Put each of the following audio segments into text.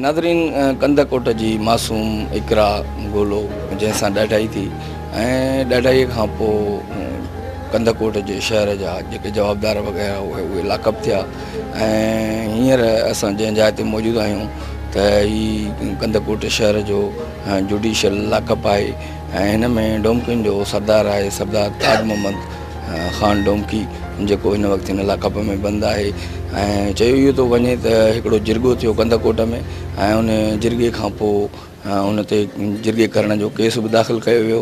ناظرين ڪنڌڪوٽ جي معصوم اقرا گولو جنهن سان ڏاڍائي ٿي ۽ ڏاڍائي کان پوء ڪنڌڪوٽ جي شهر جا جيڪي جوابدار وغيره اهي اهي لاڪپ ٿيا ۽ هينئر اسان جنهن جاء تي موجود آهيون ته هي ڪنڌڪوٽ شهر جو جوڊيشل لاڪپ آهي ۽ هن ۾ ڊومڪين جو سردار آهي سردار تاج محمد خان ڊومڪي جيڪو هن وقت هن لاڪپ ۾ بند آهي ۽ چيو اهو ٿو وڃي ته هڪڙو جرڳو ٿيو ڪنڌڪوٽ ۾ ۽ ان جرڳي کان پوء ان تي جرڳي ڪرڻ جو ڪيس به داخل ڪيو ويو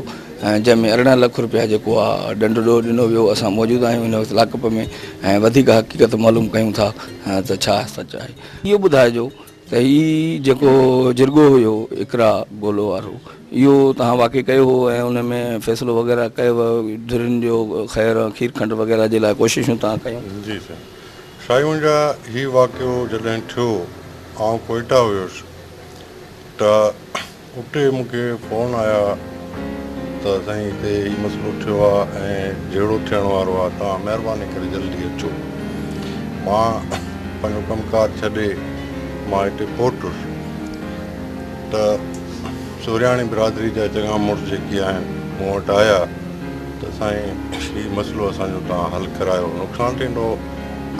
۽ جنهن ۾ 18 لک روپيا جيڪو آهي ڏنڊ ڏوهه ڏنو ويو. اسان موجود آهيون هن وقت لاڪپ ۾ ۽ وڌيڪ حقيقت معلوم ڪيون ٿا ته ڇا سچ آهي. اهو ٻڌائجو ته هي جيڪو جرڳو هيو اقرا گولو وارو اهو توهان واقعي ڪيو هو ۽ ان ۾ فيصلو وغيره ڪيو ويو ڌرين جو خير ۽ کير کنڊ وغيره جي لاء ڪوششون توهان ڪيون؟ جي سائين سائين جا هي واقعو جڏهن ٿيو آئون ڪوئيٽا هيس ته اتي مون کي فون آيا ته سائين هتي هي مسئلو ٿيو آ ۽ جهيڙو ٿيڻ وارو آ توهان مهرباني ڪري جلدي اچو. مان پنهنجو ڪم ڪار ڇڏي مان هتي پهتس ته سورياڻي برادري جا چڱا مڙس جيڪي آهن مون وٽ آيا ته سائين هي مسئلو اسان جو توهان حل ڪرايو نقصان ٿيندو.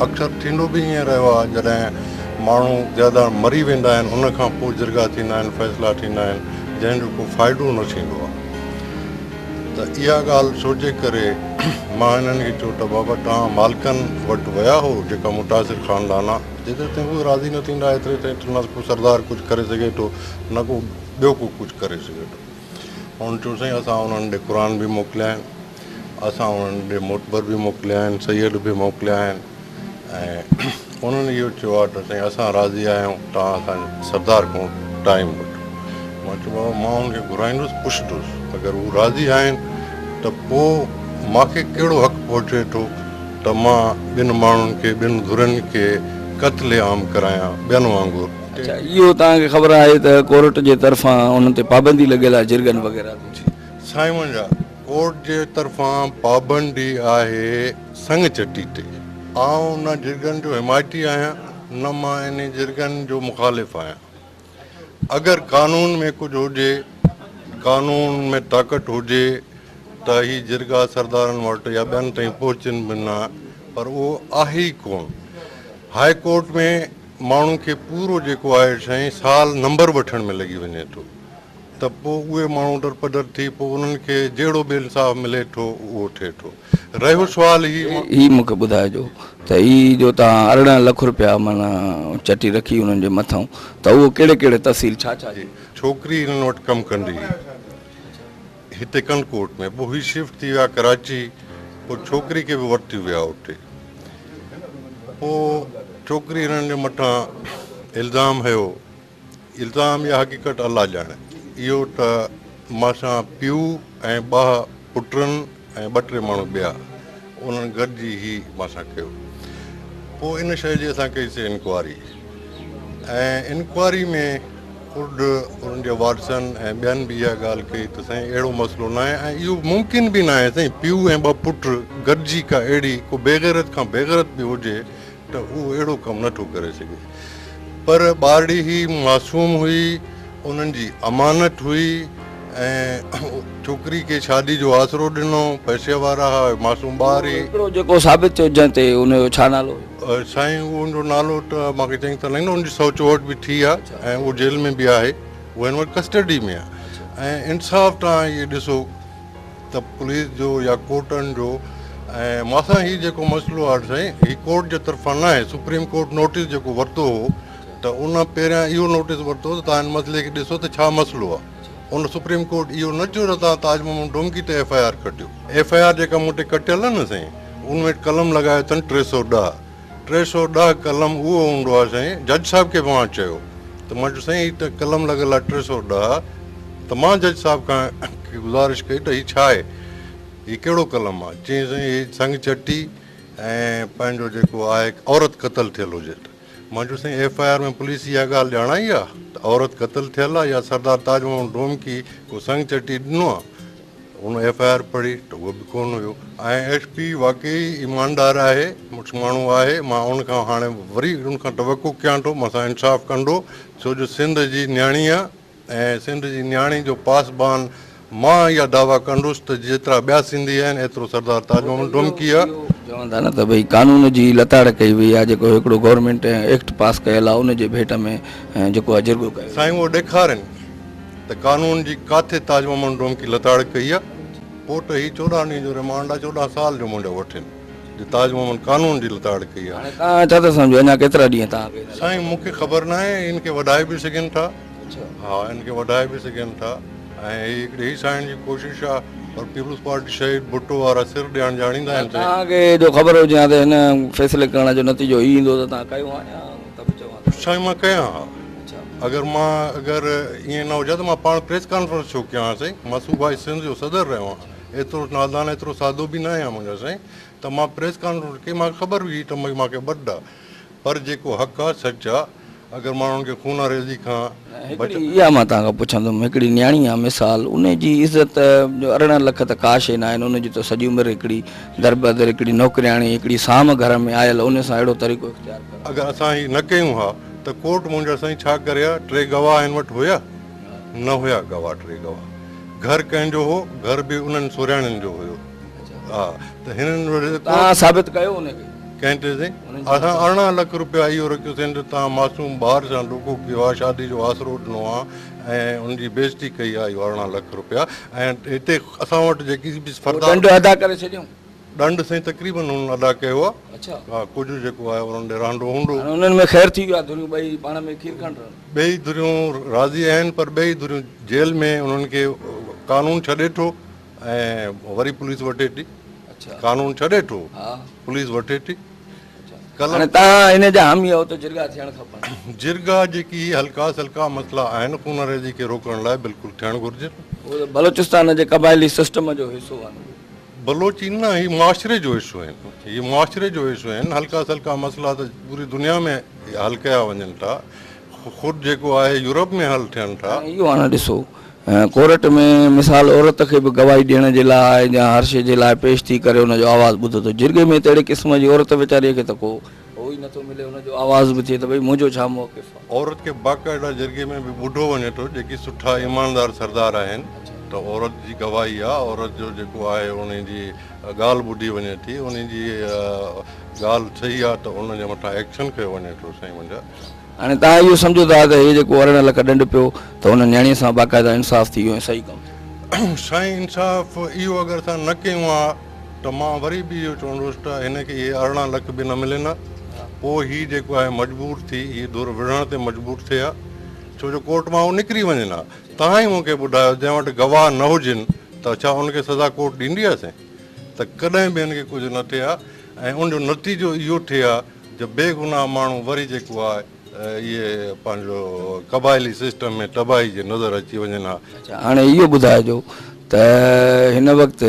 اڪثر ٿيندو به ائين رهيو آهي جڏهن ماڻهو زياده مري ويندا آهن ان کان پوء جرڳا ٿيندا آهن فيصلا ٿيندا آهن جنهن جو ڪو فائدو نه ٿيندو آهي ته اها ڳالهه سوچي ڪري مان هنن کي چيو ته بابا توهان مالڪن وٽ ويا هو جيڪا متاثر خاندان آهي جيتري تائين اهي راضي نه ٿيندا ايتري تائين ته نه ڪو سردار ڪجهه ڪري سگهي ٿو نه ڪو ٻيو ڪو ڪجهه ڪري سگهي ٿو هن چيو سائين اسان انهن ڏي قرآن به موڪليا آهن اسان انهن ڏي معتبر به موڪليا آهن، سيد به موڪليا آهن ۽ انهن اهو چيو آهي ته سائين اسان راضي آهيون توهان اسان جي سردار کان ٽائيم وٺو. مان چيو بابا مان انهن کي گهرائيندس پڇندس اگر هو راضي آهن ته پوء مان کي ڪهڙو حق پهچي ٿو ته مان ٻن ماڻهن کي ٻن ڌرين کي قتل عام ڪرايان ٻين وانگر. اڇا اهو توهان کي خبر آهي ته ڪورٽ جي طرفان انهن تي پابندي لڳل آهي جرڳن وغيره تي. سائين منهنجا ڪورٽ جي طرفان پابندي آهي سڱ چٽي تي. آئون نه جرڳن جو حمايتي آهيان نه مان انهي جرڳن جو مخالف آهيان. اگر قانون ۾ ڪجهه هجي، قانون ۾ طاقت هجي ته هي جرڳا سردارن وٽ يا ٻين تائين پهچن به نه پر اهو آهي ئي ڪونه. هاء ڪورٽ ۾ ماڻهو کي پورو جيڪو آهي سائين سال نمبر وٺڻ ۾ لڳي وڃي ٿو. ته پوء اهي ماڻهو درپدر ٿي پوء انهن کي جهڙو به انصاف ملي ٿو اهو ٿئي ٿو. رهيو سوال هي. هي مون کي ٻڌائجو ته هي جو توهان 18 لک روپيا معنيٰ چٽي رکي انهن جي مٿئون ته اهو ڪهڙي ڪهڙي تفصيل ڇا ڇا جي. ڇوڪري هنن وٽ ڪم ڪندي هئي هتي ڪنڌڪوٽ ۾ پوء هي شفٽ ٿي ويا ڪراچي پوء ڇوڪري کي به ورتي ويا اتي پوء ڇوڪري هنن جي مٿان الزام هنيو الزام يا حقيقت الله ڄاڻي. اهو ته مان سان پيء ۽ ٻه پٽن ۽ ٻه ٽي ماڻهو ٻيا انهن گڏجي هي مان سان ڪيو. پوء ان شيء جي اسان ڪئي سي انڪواري ۽ انڪواري ۾ خود انهن جي وارثن ۽ ٻين به اها ڳالهه ڪئي ته سائين اهڙو مسئلو ناهي ۽ اهو ممڪن به ناهي سائين پيء ۽ ٻه پٽ گڏجي ڪا اهڙي ڪو بيغيرت کان بيغيرت به هجي ته هو اهڙو ڪم نه ٿو ڪري سگهي. پر ٻارڙي هي معصوم هئي، انهن جي امانت هئي ۽ ڇوڪري کي شادي جو آسرو ڏنو، پئسي وارا ها، معصوم ٻار هئي. هڪڙو جيڪو ثابت ٿيو جنهن تي ان جو ڇا نالو هيو؟ سائين ان جو نالو ته مان کي چڱي طرح نه ايندو، ان جي 164 به ٿي آ ۽ اهو جيل ۾ به آهي، اهو هن وقت ڪسٽڊي ۾ آ ۽ انصاف توهان اهي ڏسو. ته پوليس جو يا ڪورٽن جو ۽ مان سان هي جيڪو مسئلو آهي سائين هي ڪورٽ جي طرفان نه آهي سپريم ڪورٽ نوٽيس جيڪو ورتو هو ته ان پهريان اهو نوٽيس ورتو ته توهان هن مسئلي کي ڏسو ته ڇا مسئلو آهي ان سپريم ڪورٽ اهو نه چيو ته توهان تاج محمد ڊومڪي تي ايف I R ڪٽيو ايف I R جيڪا مون تي ڪٽيل آهي نه سائين ان ۾ قلم لڳايو اٿن 310 310 قلم اهو هوندو آهي سائين جج صاحب کي به مان چيو ته مان چيو سائين هي ته قلم لڳل آهي 310 ته مان جج صاحب کان گذارش ڪئي ته هي ڇا آهي؟ هي ڪهڙو قلم آهي؟ چيائين سائين هي سڱ چٽي ۽ پنهنجو جيڪو آهي عورت قتل ٿيل هجي ته. مان چيو سائين ايف I R ۾ police اها ڳالهه ڄاڻائي آهي ته عورت قتل ٿيل آهي يا سردار تاج محمد ڊومڪي ڪو سڱ چٽي ڏنو آهي؟ ان ايف I R پڙهي ته اهو به ڪونه هيو ۽ ايس پي واقعي ايماندار آهي مڙس ماڻهو آهي مان ان کان هاڻي وري ان کان توقع ڪيان ٿو مون سان انصاف ڪندو ڇو جو سنڌ جي نياڻي آ ۽ سنڌ جي نياڻي جو پاسبان مان اها دعويٰ ڪندس ته جيترا ٻيا سنڌي آهن ايترو سردار تاج محمد ڊومڪي آ. چون ٿا نه ته ڀئي قانون جي لتاڙ ڪئي وئي آ جيڪو هڪڙو گورنمينٽ ايڪٽ پاس ڪيل آ ان جي ڀيٽ ۾ جيڪو آ جرڳو ڪيو ويو. سائين اهو ڏيکارين ته قانون جي ڪاٿي تاج محمد ڊومڪي لتاڙ ڪئي آ پوء ته هي 14 ڏينهن جو رمانڊ آ 14 سال جو منهنجا وٺين جي تاج محمد قانون جي لتاڙ ڪئي آ. هاڻي توهان ڇا ٿا سمجهو اڃا ڪيترا ڏينهن توهان کي. سائين مون کي خبر ناهي ان کي وڌائي به سگهن ٿا ها ان کي وڌائي به سگهن ٿا ۽ هي هڪڙي هي سائڻ جي ڪوشش آ پر پيپلز پارٽي شهيد ڀٽو وارا سر ڏيڻ ڄاڻيندا آهن سائين. توهان کي جو خبر هجي ها ته هن فيصلي ڪرڻ جو نتيجو هي ايندو ته توهان ڪيو ها يا ته به چئو ها ته. سائين مان ڪيان ها. اگر مان اگر ائين نه هجي ها ته مان پاڻ پريس ڪانفرنس ڇو ڪيان ها سائين مان صوبائي سنڌ جو صدر رهيو آهيان ايترو نادان ايترو سادو به نه آهيان منهنجا سائين ته مان پريس ڪانفرنس ڪئي مان کي خبر هئي ته مان کي ٻڏ آ پر جيڪو حق آ سچ آ اگر ماڻهن کي خونريزي کان هڪڙي اها مان توهان کان پڇندم هڪڙي نياڻي آ مثال ان جي عزت جو 18 لک ته ڪا شيء ناهن ان جي ته سڄي عمر هڪڙي دربدر هڪڙي نوڪرياڻي هڪڙي سام گهر ۾ آيل ان سان اهڙو طريقو اختيار ڪرڻ. اگر اسان هي نه ڪيون ها ته ڪورٽ منهنجا سائين ڇا ڪري ها ٽي گواهه هن وٽ هيا نه هيا گواهه ٽي گواهه گهر ڪنهن جو هو گهر به انهن سورياڻين جو هيو ها ته هنن وٽ توهان ثابت ڪيو ان کي. ڪنهن تي سائين اسان 18 لک روپيا اهو رکيوسين ته توهان معصوم ٻار سان دوکو ڪيو آهي شادي جو آسرو ڏنو آهي ۽ ان جي بيعزتي ڪئي آهي اهو 18 لک روپيا ۽ هتي اسان وٽ جيڪي به فردا ڏنڊ ادا ڪري ڇڏيائون. ڏنڊ سائين تقريبن هنن ادا ڪيو آهي. ها ڪجهه جيڪو آهي انهن ڏي رهندو هوندو. هاڻي انهن ۾ خير ٿي ويو آهي ڌريون ٻئي پاڻ ۾ کير کنڊ رهن. ٻئي ڌريون راضي آهن پر ٻئي ڌريون جيل ۾ انهن کي قانون ڇڏي ٿو ۽ وري پوليس وٺي ٿي. قانون ڇڏي ٿو پوليس وٺي ٿي. هاڻي توهان ان جا حامي آهيو ته جرڳا ٿيڻ کپن. جرڳا جيڪي هلڪا سلڪا مسئلا آهن خونريزي کي روڪڻ لاء بلڪل ٿيڻ گهرجن. اهو ته بلوچستان جي قبائلي سسٽم جو حصو آهن. بلوچي نه هي معاشري جو حصو آهن. هي معاشري جو حصو آهن. هلڪا سلڪا مسئلا ته پوري دنيا ۾ حل ڪيا وڃن ٿا. خود جيڪو آهي يورپ ۾ حل ٿين ٿا. اهو هاڻي ڏسو ڪورٽ ۾ مثال عورت کي به گواهي ڏيڻ جي لاء يا هر شيء جي لاء پيش ٿي ڪري ان جو آواز ٻڌو ٿو جرڳي ۾ ته اهڙي قسم جي عورت ويچاريء کي ته ڪو هو ئي نٿو ملي ان جو آواز به ٿئي ته ڀئي منهنجو ڇا موقف آهي. عورت کي باقاعده جرڳي ۾ به ٻڌو وڃي ٿو جيڪي سٺا ايماندار سردار آهن ته عورت جي گواهي آ عورت جو جيڪو آهي انهي جي ڳالهه ٻڌي وڃي ٿي انهي جي ڳالهه صحيح آ ته ان جي مٿان ايڪشن کنيو وڃي ٿو سائين منهنجا. هاڻي توهان اهو سمجهو ٿا ته هي جيڪو 18 لک ڏنڊ پيو ته ان نياڻيء سان باقاعده انصاف ٿي ويو ۽ صحيح ڪم ٿيو. سائين انصاف اهو اگر اسان نه ڪيون ها ته مان وري به اهو چوندس ته هن کي اهي 18 لک به نه ملن ها پوء هي جيڪو آهي مجبور ٿي هي ڌر وڙهڻ تي مجبور ٿئي ها ڇو جو ڪورٽ مان هو نڪري وڃن ها توهان ئي مون کي ٻڌايو جنهن وٽ گواهه نه هجن ته ڇا ان کي سزا ڪورٽ ڏيندي آهي سائين ته ڪڏهن به هن کي ڪجهه نه ٿئي ها ۽ ان جو نتيجو اهو ٿئي ها جو بيگناهه ماڻهو وري جيڪو آهي اهي پنهنجو قبائلي سسٽم ۾ تباهي جي نظر اچي وڃن ها. اڇا هاڻي اهو ٻڌائجو ته هن وقت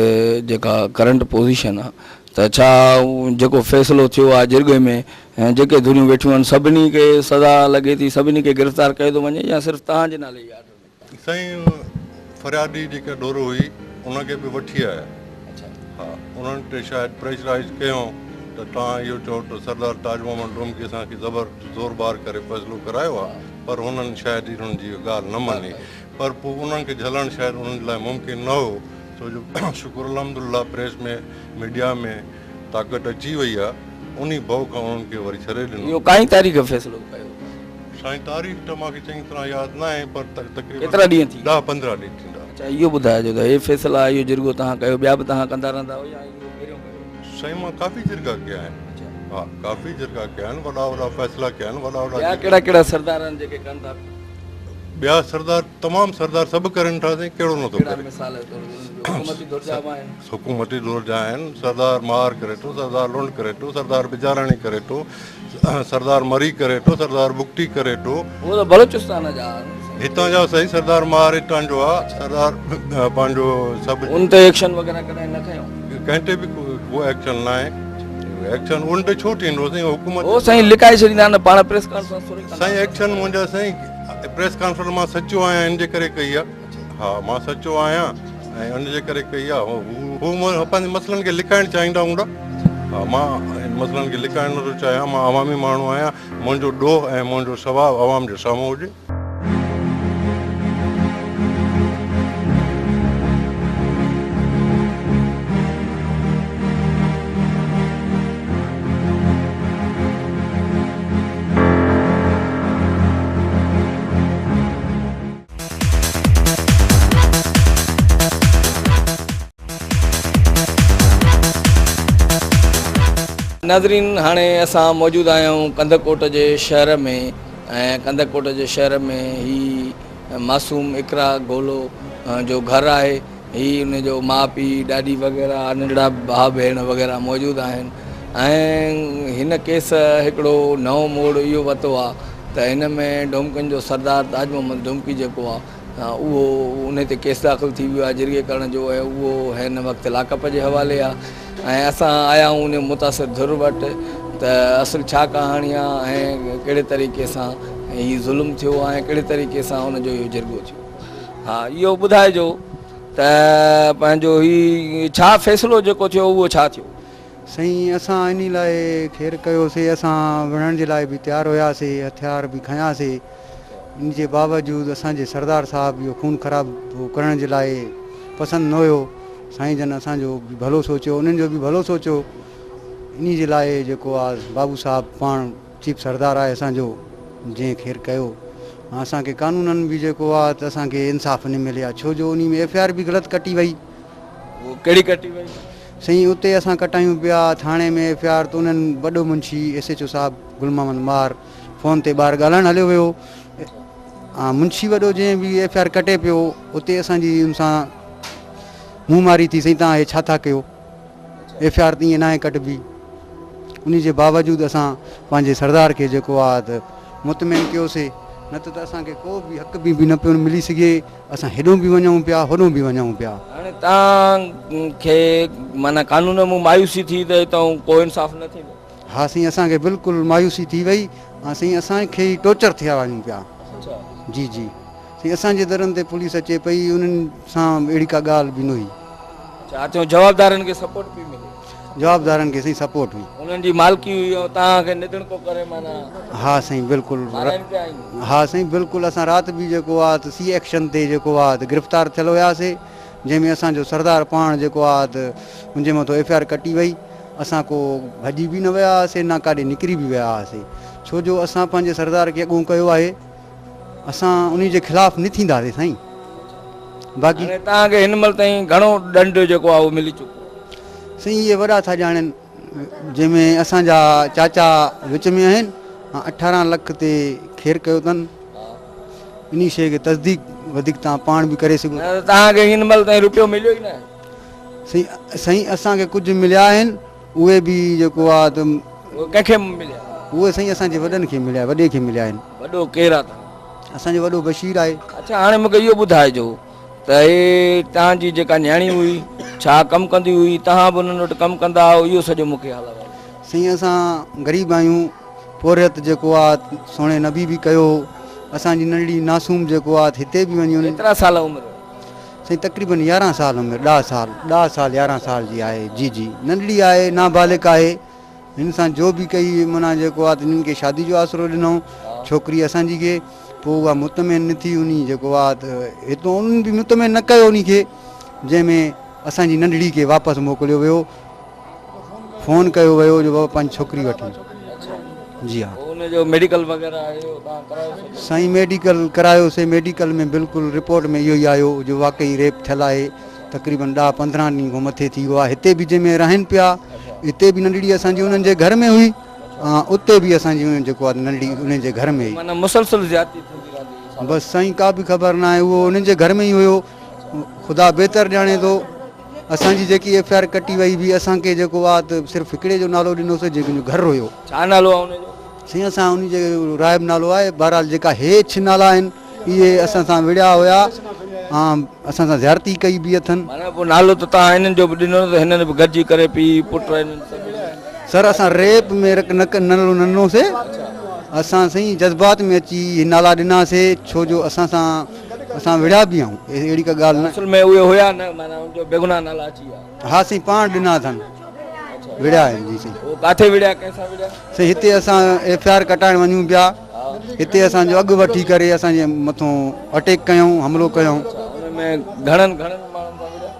جيڪا ڪرنٽ پوزيشن آ ته ڇا جيڪو فيصلو ٿيو آ جرڳي ۾ جيڪي ڌريون ويٺيون آهن سڀني کي سزا لڳي ٿي سڀني کي گرفتار ڪيو ٿو وڃي يا صرف توهان جي نالي ئي آرڊر نڪتو؟ سائين فريادي جيڪا ڏور هئي ان کي به وٺي آيا ها انهن تي شايد پريشرائيز ڪيون ته توهان اهو چئو ته سردار تاج محمد ڊومڪي اسان کي زبر زور بار ڪري فيصلو ڪرايو آهي پر هنن شايد انهن جي ڳالهه نه مڃي پر پوء انهن کي جهلڻ شايد انهن جي لاء ممڪن نه هو ڇو جو شڪر الحمدلله پريس ۾ ميڊيا ۾ طاقت اچي وئي آهي انهي ڀؤ کان انهن کي وري ڇڏي ڏنو. اهو ڪائين تاريخ فيصلو ڪيو؟ سائين تاريخ ته مان کي چڱي طرح ياد ناهي پر تقريبن ڪيترا ڏينهن ٿي ويا؟ 10 15 ڏينهن ٿيندا. اڇا اهو ٻڌائجو ته هي فيصلا اهو جرڳو توهان ڪيو ٻيا به توهان ڪندا رهندا آهيو يا اهو پهريون ڪيو؟ سائين مان ڪافي جرڳا ڪيا آهن. ها ڪافي جرڳا ڪيا آهن وڏا وڏا فيصلا ڪيا آهن وڏا وڏا ٻيا ڪهڙا ڪهڙا سردار آهن جيڪي ڪن ٿا؟ ٻيا سردار تمام سردار سڀ ڪرن ٿا سائين ڪهڙو نٿو ڪهڙا ڪري. مثال طور حڪومتي ڌر جا به آهن. حڪومتي ڌر جا آهن سردار مهار ڪري ٿو سردار لنڊ ڪري ٿو سردار بجاراڻي ڪري ٿو سردار مري ڪري ٿو سردار بگٽي ڪري ٿو. هو ته بلوچستان جا آهن سائين. هتان جا سائين سردار مهار هتان جو آ سردار پنهنجو سڀ. ان تي ايڪشن وغيره ڪڏهن نه کنيو. ڪنهن تي به ڪو ايڪشن ناهي ايڪشن ان تي ڇو ٿيندو سائين حڪومت. هو سائين لڪائي ڇڏيندا آهن پاڻ پريس ڪانفرنس ٿوري ڪندا. سائين ايڪشن منهنجا سائين پريس ڪانفرنس مان سچو آهيان ان جي ڪري ڪئي آ ها مان سچو آهيان ۽ ان جي ڪري ڪئي آهي. هو پنهنجي مسئلن کي لڪائڻ چاهيندا هوندا. ها مان مسئلن کي لڪائڻ نٿو چاهيان. مان عوامي ماڻهو آهيان. منهنجو ڏوهه ۽ منهنجو ثواب عوام جي سامهون هجي. ناظرين هاڻي اسان موجود آهيون ڪنڌڪوٽ جي شهر ۾ ۽ ڪنڌڪوٽ جي شهر ۾ هي معصوم اقرا گولو جو گهر آهي هي ان جو ماء پيء ڏاڏي وغيره ننڍڙا ڀاء ڀيڻ وغيره موجود آهن ۽ هن ڪيس هڪڙو نئون موڙ اهو ورتو آهي ته هن ۾ ڊومڪن جو سردار تاج محمد ڊومڪي جيڪو آهي اهو ان تي ڪيس داخل ٿي ويو آهي جرڳي ڪرڻ جو ۽ اهو هن وقت لاڪپ جي حوالي آهي ۽ اسان آيا آهيون ان متاثر ڌر وٽ ته اصل ڇا ڪهاڻي آهي ۽ ڪهڙي طريقي سان هي ظلم ٿيو آهي ۽ ڪهڙي طريقي سان ان جو اهو جرڳو ٿيو. ها اهو ٻڌائجو ته پنهنجو هي ڇا فيصلو جيڪو ٿيو اهو ڇا ٿيو؟ سائين اسان انهي لاء خير ڪيوسي اسان وڙهڻ جي لاء به تيار هياسي هٿيار به کنياسي ان جي باوجود اسان جي سردار صاحب اهو خون خرابو ڪرڻ جي لاء پسند نه هيو سائين جن اسان جو به ڀلو سوچيو انهن جو به ڀلو سوچيو انهي جي لاء جيڪو آ بابو صاحب پاڻ چيف سردار آهي اسان جو جنهن خير ڪيو اسان کي قانونن به جيڪو آ ته اسان کي انصاف نه ملي آ ڇو جو انهي ۾ ايف I R به غلط ڪٽي وئي. ڪهڙي ڪٽي وئي؟ سائين اتي اسان ڪٽايون پيا ٿاڻي ۾ ايف I R ته انهن وڏو منشي ايس ايڇ او صاحب گل محمد ماهر فون تي ٻاهر ڳالهائڻ هليو ويو منشي وڏو جنهن به ايف I R ڪٽي پيو اتي اسان جي ان سان منهن ماري ٿي سائين تان هي ڇا ٿا ڪيو ايف I R ته ائين ناهي ڪٽبي انهي جي باوجود اسان پنهنجي سردار کي جيڪو آ ته مطمئن ڪيوسي نه ته ته اسان کي ڪو به حق به نه پيو ملي سگهي اسان هيڏون به وڃون پيا هوڏون به وڃون پيا. هاڻي توهان کي معنيٰ قانون مون مايوسي ٿي ته هتان ڪو انصاف نه ٿيندو. ها سائين اسان کي بلڪل مايوسي ٿي وئي ها سائين اسان کي ئي ٽوچر ٿيا وڃون پيا جي جي سائين اسان جي درن تي پوليس اچي پئي انهن سان اهڙي ڪا ڳالهه به نه هئي. اڇا هتان جوابدارن کي سپورٽ پئي ملي. جوابدارن کي سائين سپورٽ هئي. انهن جي مالڪي هئي ۽ توهان کي نڌڻڪو ڪري معنيٰ. ها سائين بلڪل مارائين پيا ائين. ها سائين بلڪل اسان رات به جيڪو آ ته سي ايڪشن تي جيڪو آ ته گرفتار ٿيل هياسي جنهن ۾ اسان جو سردار پاڻ جيڪو آ ته ان جي مٿو ايف I R ڪٽي وئي اسان ڪو ڀڄي به نه ويا هئاسي نه ڪاڏي نڪري به ويا هئاسي ڇو جو اسان پنهنجي سردار کي اڳون ڪيو آهي اسان انهي جي خلاف نه ٿينداسي سائين باقي. هاڻي توهان کي هن مهل تائين گهڻو ڏنڊ جيڪو آهي اهو ملي چڪو آهي؟ سائين اهي وڏا ٿا ڄاڻين جنهن ۾ اسان جا چاچا وچ ۾ آهن 18 لک تي خير ڪيو اٿن انهي شيء کي تصديق وڌيڪ توهان پاڻ به ڪري سگهو ٿا. نه ته توهان کي هن مهل تائين روپيو مليو ئي ناهي. سائين سائين اسان کي ڪجهه مليا آهن اهي به جيڪو آ ته. اهي ڪنهن کي مليا؟ اهي سائين اسان جي وڏن کي مليا، وڏي کي مليا آهن. وڏو ڪير آ توهان جو؟ اسان جو وڏو بشير آهي. اڇا هاڻي مون کي اهو ٻڌائجو ته هي توهان جي جيڪا نياڻي هئي ڇا ڪم ڪندي هئي، توهان به انهن وٽ ڪم ڪندا هئو، اهو سڄو مون کي حال احوال ٻڌايو. سائين اسان غريب آهيون، پورهيت جيڪو آ سهڻي نبي به ڪيو هو، اسان جي ننڍڙي ناسوم جيڪو آ هتي به وڃي انهن. ڪيترا سال عمر هئي؟ سائين تقريبن 11 سال عمر ڏاهه سال ڏاهه سال 11 سال جي آهي جي جي ننڍڙي آهي نابالغ آهي هن سان جو به ڪئي معنيٰ جيڪو آ ته هنن کي شادي جو آسرو ڏنائون ڇوڪري اسان جي کي پوء اها مطمئن نه ٿي انهي جيڪو آ ته هتو انهن به مطمئن نه ڪيو انهي کي جنهن ۾ اسان جي ننڍڙي کي واپس موڪليو ويو فون ڪيو ويو جو بابا پنهنجي ڇوڪري وٺي جي ها. پوء ان جو ميڊيڪل وغيره اهو توهان ڪرايو سي؟ سائين ميڊيڪل ڪرايو سي ميڊيڪل ۾ بلڪل رپورٽ ۾ اهو ئي آيو جو واقعي ريپ ٿيل آهي تقريبن ڏاهه 15 ڏينهن کان مٿي ٿي ويو آهي هتي به جنهن ۾ رهن پيا هتي به ننڍڙي اسان جي انهن جي گهر ۾ هئي اتي به اسان جي جيڪو آهي ننڍڙي انهن جي گهر ۾ هئي. معنيٰ مسلسل زيادتي ٿيندي رهندي هئي. بس سائين ڪا به خبر ناهي اهو انهن جي گهر ۾ ئي هيو خدا بهتر ڄاڻي ٿو. اسان جي جيڪي ايف I R ڪٽي وئي هئي اسان کي جيڪو آ ته صرف هڪڙي جو نالو ڏنوسي جيڪو جو گهر هيو. ڇا نالو آ ان جو؟ سائين اسان ان جي راهب نالو آهي بهرحال جيڪا هي ڇھ نالا آهن اهي اسان سان وڙهيا هيا اسان سان زيارتي ڪئي به اٿن. معنيٰ پوء نالو ته توهان هنن جو به ڏنو نه ته هنن به گڏجي ڪري پيء پٽ هنن سڀني. سر اسان ريپ ۾ رڪ نه نالو نه ڏنوسي اسان سائين جذبات ۾ اچي اهي نالا ڏناسي ڇو جو اسان سان اسان وڙهيا به آهيون اهڙي ڪا ڳالهه نه. اصل ۾ اهي هيا نه معنيٰ ان جو بيگناهه نالا اچي ويا. ها سائين پاڻ ڏنا اٿن وڙهيا آهن جي سائين. اهو ڪاٿي وڙهيا ڪنهن سان وڙهيا؟ سائين هتي اسان ايف I R ڪٽائڻ وڃون پيا هتي اسان جو اڳ وٺي ڪري اسان جي مٿون اٽيڪ ڪيائون حملو ڪيائون. اڇا ان ۾ گهڻن گهڻن ماڻهن سان وڙهيا؟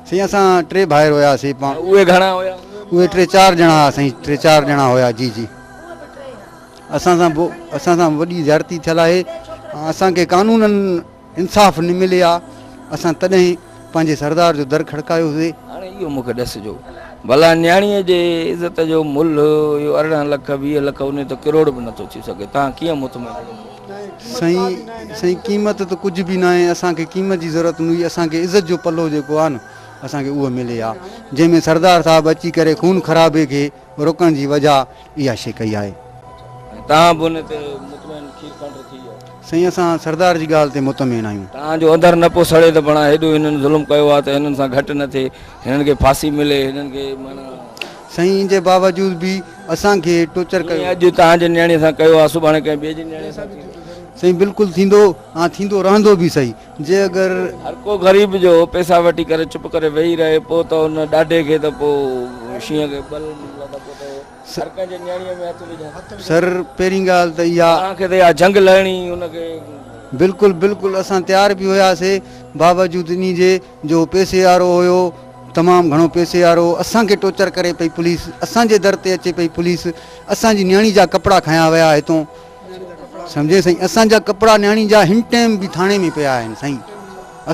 سائين اسان ٽي ڀائر هياسي پاڻ. اهي گهڻا هيا؟ اهي ٽي چار ڄڻا هئا سائين ٽي چار ڄڻا هيا جي جي. اسان سان اسان سان وڏي زيادتي ٿيل آهي اسان کي قانونن انصاف نه ملي آ اسان تڏهن پنهنجي سردار جو در کڙڪايوسي. هاڻي اهو مون کي ڏسجو ڀلا نياڻيء جي عزت جو ملهه اهو 18 لک 20 لک انهي ته ڪروڙ به نٿو ٿي سگهي توهان ڪيئن مطمئن ٿيو؟ سائين سائين قيمت ته ڪجهه به ناهي اسان کي قيمت جي ضرورت نه هئي اسان کي عزت جو پلو جيڪو آ نه اسان کي اهو ملي آ جنهن ۾ سردار صاحب اچي ڪري خون خرابي کي روڪڻ جي وجهه اها شيء ڪئي آهي. ۽ توهان به ان تي مطمئن کير کنڊ ٿي ويا. سائين اسان سردار جي ڳالهه تي مطمئن آهيون. توهان جو اندر نه پيو سڙي ته بڻا هيڏو هنن ظلم ڪيو آهي ته هنن سان گهٽ نه ٿئي، هنن کي ڦاسي ملي، هنن کي معنيٰ. سائين ان جي باوجود به اسان کي ٽوچر ڪيو. جيئن اڄ توهان جي نياڻيء سان ڪيو آهي سڀاڻي ڪنهن ٻئي جي نياڻيء سان ٿيندو. سائين بلڪل ٿيندو ۽ ٿيندو رهندو به سهي جي اگر. هر ڪو غريب جو پئسا وٺي ڪري چپ ڪري ويهي رهي پوء ته ان ڏاڍي کي ته پوء شينهن کي ٻل ملندا پوء ته هر ڪنهن جي نياڻيء ۾ هٿ وجهن. سر پهرين ڳالهه ته اها. توهان کي ته اها جنگ لڙڻي ان کي. بلڪل بلڪل اسان تيار به هياسي باوجود انهي جي جو هو پئسي وارو هيو تمام گهڻو پئسي وارو هو اسان کي ٽوچر ڪري پئي پوليس اسان جي در تي اچي پئي پوليس اسان جي نياڻي جا ڪپڙا کنيا ويا هتون سمجهي سائين اسان جا ڪپڙا نياڻي جا هن ٽيم به ٿاڻي ۾ پيا آهن سائين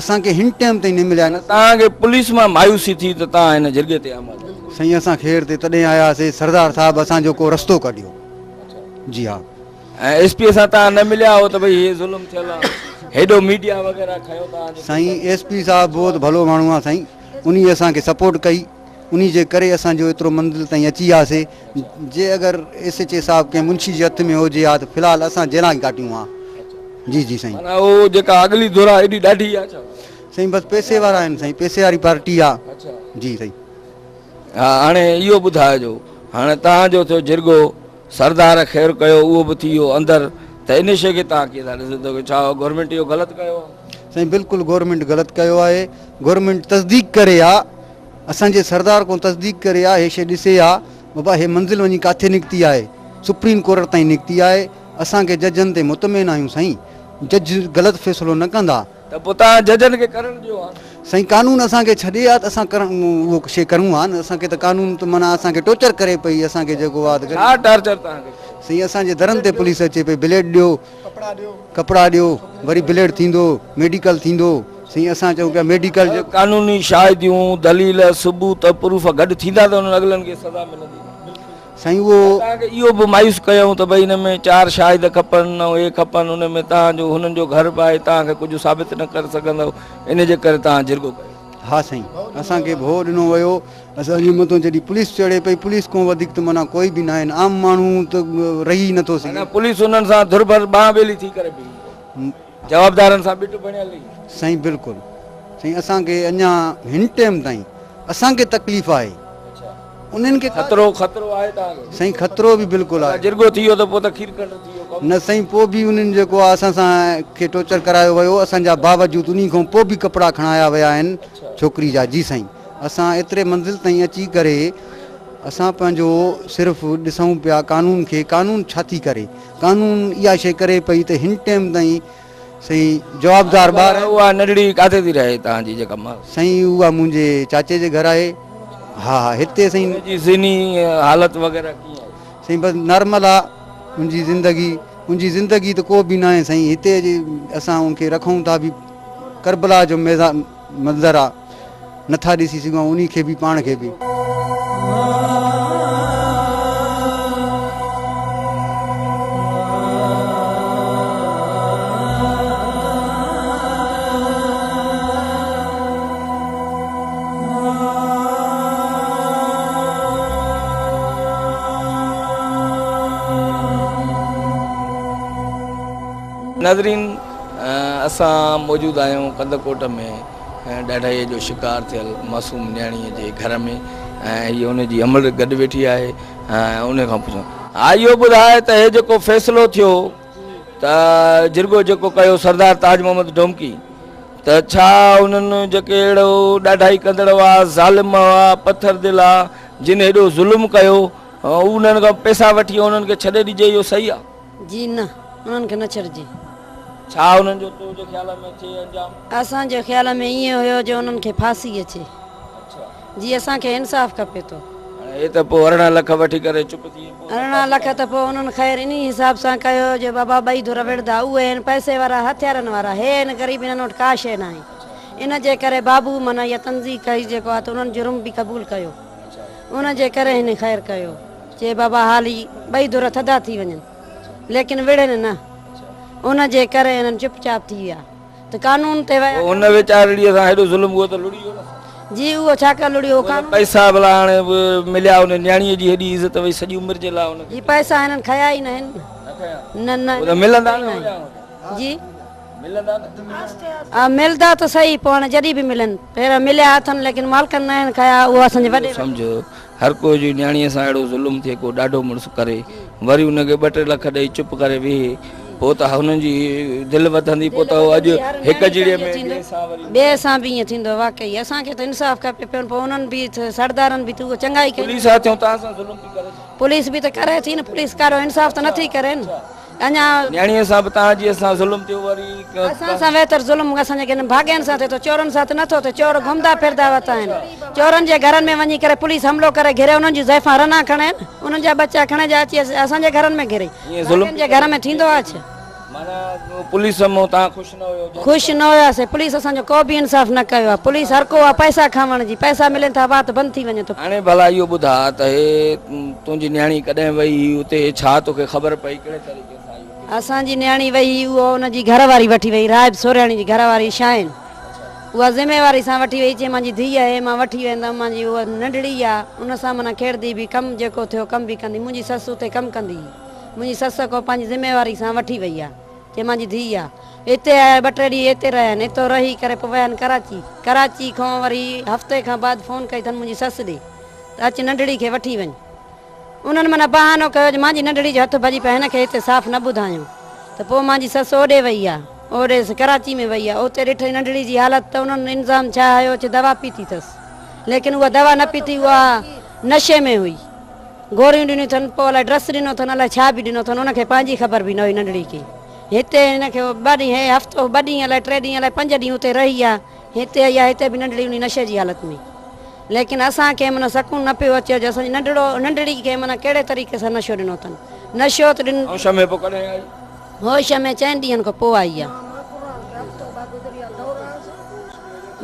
اسان کي هن ٽيم تائين نه مليا آهن. توهان کي پوليس مان مايوسي ٿي ته توهان هن جرڳي تي آماده ٿيو. سائين اسان خير تي تڏهن آياسي سردار صاحب اسان جو ڪو رستو ڪڍيو جي ها. ۽ ايس پي سان توهان نه مليا هو ته ڀئي هي ظلم ٿيل آ هيڏو ميڊيا وغيره کنيو توهان جي. سائين ايس پي صاحب بهت ڀلو ماڻهو آ سائين انهي اسان کي سپورٽ ڪئي. انهي جي ڪري اسان جو ايترو منزل تائين اچي وياسي جي اگر ايس ايڇ اي صاحب ڪنهن منشي جي هٿ ۾ هجي ها ته في الحال اسان جيلان ڪاٽيون ها جي جي سائين. معنيٰ اهو جيڪا اڳلي ڌر آ ايڏي ڏاڍي آ ڇا؟ سائين بس پئسي وارا آهن سائين پئسي واري پارٽي آ جي سائين. ها هاڻي اهو ٻڌائجو هاڻي توهان جو ٿيو جرڳو سردار خير ڪيو اهو به ٿي ويو اندر ته ان شيء کي توهان ڪيئن ٿا ڏسو ته ڇا گورنمينٽ اهو غلط ڪيو آ؟ سائين بلڪل گورنمينٽ غلط ڪيو آهي گورنمينٽ تصديق ڪري ها اسان جي سردار کان تصديق ڪري ها هي شيء ڏسي ها بابا هي منزل وڃي ڪاٿي نڪتي آهي سپريم ڪورٽ تائين نڪتي آهي اسان کي ججن تي مطمئن آهيون سائين جج غلط فيصلو نه ڪندا. ته پوء توهان ججن کي ڪرڻ ڏيو ها نه. سائين قانون اسان کي ڇڏي ها ته اسان ڪرڻ اهو شيء ڪرون ها نه اسان کي ته قانون ته معنيٰ اسان کي ٽوچر ڪري پئي اسان کي جيڪو آهي ته ڇا ٽارچر توهان کي ڪيو؟ سائين اسان جي درن تي پوليس اچي پئي بليڊ ڏيو ڪپڙا ڏيو وري بليڊ ٿيندو ميڊيڪل ٿيندو سائين اسان چئون پيا ميڊيڪل جو. قانوني شاهديون، دليل، ثبوت، پروف گڏ ٿيندا ته انهن اڳلن کي سزا ملندي نه. سائين اهو. توهان کي اهو به مايوس ڪيائون ته ڀئي هن ۾ چار شاهد کپن ۽ اهي کپن ان ۾ توهان جو هنن جو گهر به آهي توهان کي ڪجهه ثابت نه ڪري سگهندؤ ان جي ڪري توهان جرڳو ڪيو. ها سائين اسان کي ڀؤ ڏنو ويو اسان جي مٿان جڏهن پوليس چڙهي پئي پوليس کان وڌيڪ ته معنيٰ ڪوئي به ناهن عام ماڻهو ته رهي ئي نٿو سگهي. معنيٰ پوليس انهن سان ڌر ڀر ٻانهن ٻيلي ٿي ڪري بيهي جوابدارن سان ٻٽ بڻيل رهي. سائين بلڪل سائين اسان کي اڃا هن ٽيم تائين اسان کي تڪليف آهي انهن کي خطرو خطرو آهي توهان کي. سائين خطرو به بلڪل آهي. جرڳو ٿي ويو ته پوء ته کير کنڊ ٿي ويو ڪم. نه سائين پوء به انهن جيڪو آهي اسان سان کي ٽوچر ڪرايو ويو اسان جا باوجود انهي کان پوء به ڪپڙا کڻايا ويا آهن ڇوڪري جا جي سائين اسان ايتري منزل تائين اچي ڪري اسان پنهنجو صرف ڏسون پيا قانون کي قانون ڇا ٿي ڪري قانون اها شيء ڪري پئي ته هن ٽيم تائين سائين جوابدار ٻار. اها ننڍڙي ڪاٿي ٿي رهي توهان جي جيڪا ماء؟ سائين اها منهنجي چاچي جي گهر آهي. ها ها هتي سائين. ان جي ذهني حالت وغيره ڪيئن آهي؟ سائين بس نارمل آ ان جي زندگي ان جي زندگي ته ڪو به ناهي سائين هتي جي اسان ان کي رکون ٿا به ڪربلا جو منظر آ نٿا ڏسي سگهون انهي کي به پاڻ کي به. ناظرين اسان موجود آهيون ڪنڌڪوٽ ۾ ڏاڍائيء جو شڪار ٿيل معصوم نياڻيء جي گهر ۾ ۽ هيء ان جي امڙ گڏ ويٺي آهي ۽ ان کان پڇون. ها اهو ٻڌاء ته هي جيڪو فيصلو ٿيو ته جرڳو جيڪو ڪيو سردار تاج محمد ڊومڪي ته ڇا انهن جيڪي اهڙو ڏاڍائي ڪندڙ هئا، ظالم هئا، پٿر دل ها، جن هيڏو ظلم ڪيو، انهن کان پئسا وٺي انهن کي ڇڏي ڏجي اهو صحيح آ؟ جي نه، انهن کي نه ڇڏجي. ڇا انهن جو تنهنجي خيال ۾ ٿئي انجام؟ اسان جي خيال ۾ ائين هيو جو انهن کي ڦاسي اچي. جي اسان کي انصاف کپي ٿو. هاڻي هي ته پوء 18 لک وٺي ڪري چپ ٿي وئي پوء ته 18 لک ته پوء انهن خير انهي حساب سان ڪيو جو بابا ٻئي ڌر وڙهندا اهي آهن پئسي وارا هٿيارن وارا هي آهن غريب انهن وٽ ڪا شيء ناهي ان جي ڪري بابو معنيٰ اها تنزيهه ڪئي جيڪو آهي ته انهن جرم به قبول ڪيو ان جي ڪري هن خير ڪيو چي بابا حالي ٻئي ڌر ٿڌا ٿي وڃن ليڪن وڙهن نه ان جي ڪري انهن چپ چاپ ٿي ويا. ته قانون تي ويا. پوء ان ويچارڙيء سان هيڏو ظلم اهو ته لڙي ويو نه. جي اهو ڇا ڪر لڙيو اهو قانون. پئسا ڀلا هاڻي به مليا ان نياڻيء جي هيڏي عزت وئي سڄي عمر جي لاء ان کي. جي پئسا هنن کنيا ئي نه آهن. نه کنيا. نه نه. پوء ته ملندا نه هوريان هوريان. جي. ملندا نه. ها ملدا ته سهي پوء هاڻي جڏهن به ملن. پهريان مليا اٿن ليڪن مالڪن نه آهن کنيا اهو اسان جي وڏي. سمجهه هر ڪو جي نياڻيء سان اهڙو ظلم ٿئي ڪو ڏاڍو مڙس ڪري وري ان کي ٻه ٽي لک ڏئي چپ ڪري ويهي پوء ته هنن جي دل وڌندي پوء ته هو اڄ هڪ جهڙي ۾ ٻئي سان وري. ٻئي سان به ائين ٿيندو واقعي اسان کي ته انصاف کپي پيو پوء انهن به سردارن به ته اهو چڱائي ڪئي. پوليس هٿيون توهان سان ظلم پئي ڪري ڇا؟ پوليس به ته ڪري ٿي نه پوليس ڪارو انصاف ته نٿي ڪري نه. اڃا. نياڻيء سان به توهان جي سان ظلم ٿيو وري. اسان سان ويتر ظلم اسان جي ڪن ڀاڳين سان ٿئي ٿو چورن سان ته نٿو ٿئي چور گهمدا ڦردا وتا آهن چورن جي گهرن ۾ وڃي ڪري پوليس حملو ڪري گهري انهن جون زائفان رنا کڻي انهن جا ٻچا کڻي جا اچي اسان جي گهرن ۾ گهري ڀاڳين جي گهر ۾ ٿيندو آهي ڇا. معنيٰ پوليس مون توهان خوش نه هيو جنهن. خوش نه هياسي پوليس اسان جو ڪو به انصاف نه ڪيو آهي پوليس هر ڪو آهي پئسا کاوڻ جي پئسا ملين ٿا وات بند ٿي وڃي ٿو. هاڻي ڀلا اهو ٻڌاء ته هي تنهنجي نياڻي ڪڏهن وئي هئي اتي ڇا توکي خبر پئي ڪهڙي طريقي سان اهو ڪيس. اسان جي نياڻي وئي هئي اهو ان جي گهر واري وٺي وئي راهب سورهياڻي جي گهر واري شاهين اها ذميواري سان وٺي وئي چي مانجي ڌيء آهي مان وٺي ويندم مانجي اها ننڍڙي آ ان سان معنيٰ کيڙدي به ڪم جيڪو ٿيو ڪم به ڪندي منهنجي سس اتي ڪم ڪندي هئي منهنجي سس ڪو پنهنجي ذميواري سان وٺي وئي آ چي مانجي ڌيء آ. اتي آيا ٻه ٽي ڏينهن اتي رهيا آهن. اتو رهي ڪري پوء ويا آهن ڪراچي. ڪراچي کان وري هفتي کان بعد فون ڪئي اٿن منهنجي سس ڏي ته اچ ننڍڙي کي وٺي وڃ. انهن معنيٰ بهانو ڪيو جو مانجي ننڍڙي جو هٿ ڀڄي پيو هن کي هتي صاف نه ٻڌايون ته پوء مانجي سس اوڏي وئي آ. اوڏي ڪراچي ۾ وئي آ. اتي ڏٺئي ننڍڙي جي حالت ته انهن انظام ڇا هيو چي دوا پيتي اٿس. ليڪن اها دوا نه پيتي اها نشي ۾ هئي. گوريون ڏنيون اٿن، پوء الائي ڊرس ڏنو اٿن، الائي ڇا به ڏنو اٿن، ان کي پنهنجي خبر به نه هئي ننڍڙي کي. هتي هن کي ٻه ڏينهن هي هفتو ٻه ڏينهن الائي ٽي ڏينهن الائي پنج ڏينهن اتي رهي آ، هتي آئي آ، هتي به ننڍڙي انهي نشي جي حالت ۾. ليڪن اسان کي معنيٰ سڪون نه پيو اچي جو اسان جي ننڍڙو ننڍڙي کي معنيٰ ڪهڙي طريقي سان نشو ڏنو اٿن. نشو ته ڏن. هوش ۾ پوء ڪڏهن آئي؟ هوش ۾ چئن ڏينهن کان پوء آئي آ.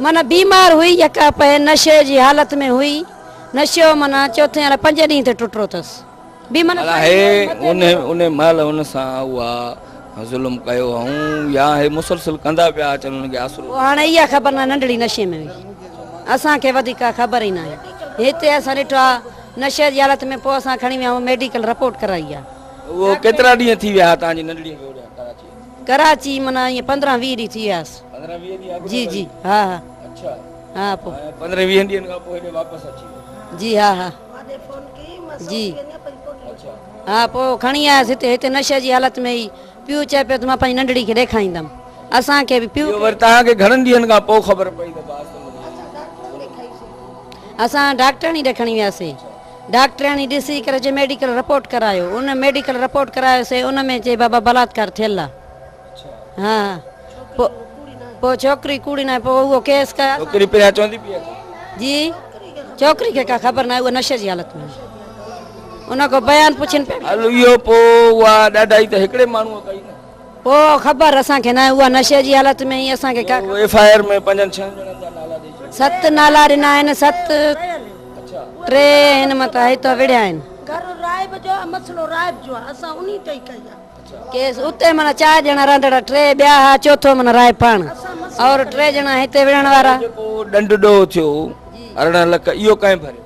معنيٰ بيمار هئي يڪا پئي نشي جي حالت ۾ هئي. نشو معنيٰ چوٿين يا پنجين ڏينهن تي ٽٽرو اٿس. به معنيٰ ڀلا هي ان مهل هن سان اها ظلم ڪيو هئائون يا هي مسلسل ڪندا پيا اچن هن کي آسرو. پوء هاڻي اها خبر ناهي ننڍڙي نشي ۾ هئي اسان کي وڌيڪ ڪا خبر ئي ناهي. هتي اسان ڏٺو آهي نشي جي حالت ۾ پوء اسان کڻي ويا آهيون ميڊيڪل رپورٽ ڪرائي آهي. اهو ڪيترا ڏينهن ٿي ويا توهان جي ننڍڙي کي هوڏانهن ڪراچي؟ ڪراچي معنيٰ ائين 15 20 ڏينهن ٿي وياس. 15 20 ڏينهن اڳ ۾ جي وئي؟ جي ها ها. اڇا. ها پوء. ۽ 15 ويهن ڏينهن کان پوء هيڏي واپس اچي ويو. جي ها ها جي ها پوء کڻي آيس هتي هتي نشي جي حالت ۾ ئي پيء چئي پيو ته مان پنهنجي ننڍڙي کي ڏيکاريندم اسان کي به پيء اهو وري توهان کي گهڻن ڏينهن کان پوء خبر پئي ته باس اسان ڊاڪٽرياڻي ڏي کڻي وياسي ڊاڪٽرياڻي ڏسي ڪري چي ميڊيڪل رپورٽ ڪرايو ان ميڊيڪل رپورٽ ڪرايوسي ان ۾ چي بابا بلاتڪار ٿيل آ ها پوء پوء ڇوڪري ڪوڙي ناهي پوء اهو ڪيس ڪيا. ڇوڪري پهريان چوندي پئي اچي. جي ڇوڪري کي ڪا خبر ناهي اها نشي جي حالت ۾ هئي ان کان بيان پڇين پيا. هل اهو پوء اها ڏاڍائي ته هڪڙي ماڻهوء ڪئي نه. پوء خبر اسان کي ناهي اها نشي جي حالت ۾ هئي اسان کي ڪا خبر. ايف I R ۾ پنجن ڇهن ڄڻن جا نالا ڏئي ڇڏيا. ست نالا ڏنا آهن ست ٽي هن مٿان هتان وڙهيا آهن. گهر راهب جو آهي مسئلو راهب جو آهي اسان انهي تي ئي ڪئي آهي. ڪيس اتي معنيٰ چار ڄڻا رهندڙ ٽي ٻيا ها چوٿون معنيٰ راء پاڻ اور ٽي ڄڻا هتي وڙهڻ وارا. جيڪو ڏنڊ ڏوهه ٿيو 18 لک اهو ڪنهن ڀريو؟